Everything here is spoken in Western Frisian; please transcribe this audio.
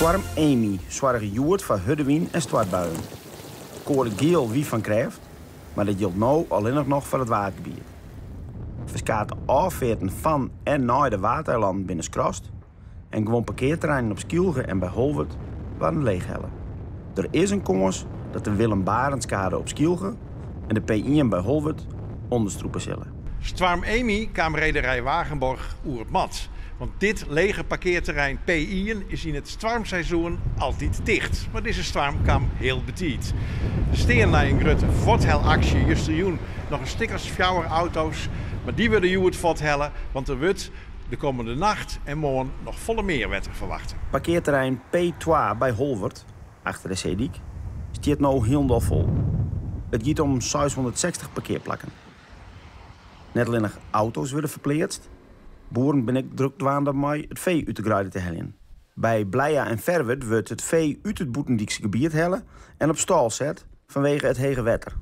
Stoarm Amy soarge hjoed foar hurde wyn en stoartbuien. Koade giel wie fan krêft, mar dat jildt no allinnich noch foar it Waadgebiet. Ferskate ôffearten fan en nei de Waadeilannen binne skrast en guon parkearterreinen op Skylge en by Holwert waarden leechhelle. Der is in kâns dat de Willem Barentszkade op Skylge en de P1 by Holwert ûnderstrûpe sille. Stoarm Amy kaam rederij Wagenborg oer it mad. Want dit lege parkearterrein P1 is yn it stoarmseizoen altyd ticht. Mar dizze stoarm kaam hiel betiid. Der stean nei in grutte fuorthelaksje justerjûn noch in stik as fjouwer auto's. Mar dy wurde hjoed fuorthelle, want der wurdt de kommende nacht en moarn noch folle mear wetter ferwachte. Parkearterrein P2 by Holwert, achter de seedyk, stiet no hielendal fol. It giet om 660 parkearplakken. Net allinnich auto's wurde ferpleatst, boeren binne ek drok dwaande mei it fee út de greide te heljen. By Blija en Ferwert wurdt it fee út it bûtendykse gebiet helle en op stâl set fanwege it hege wetter.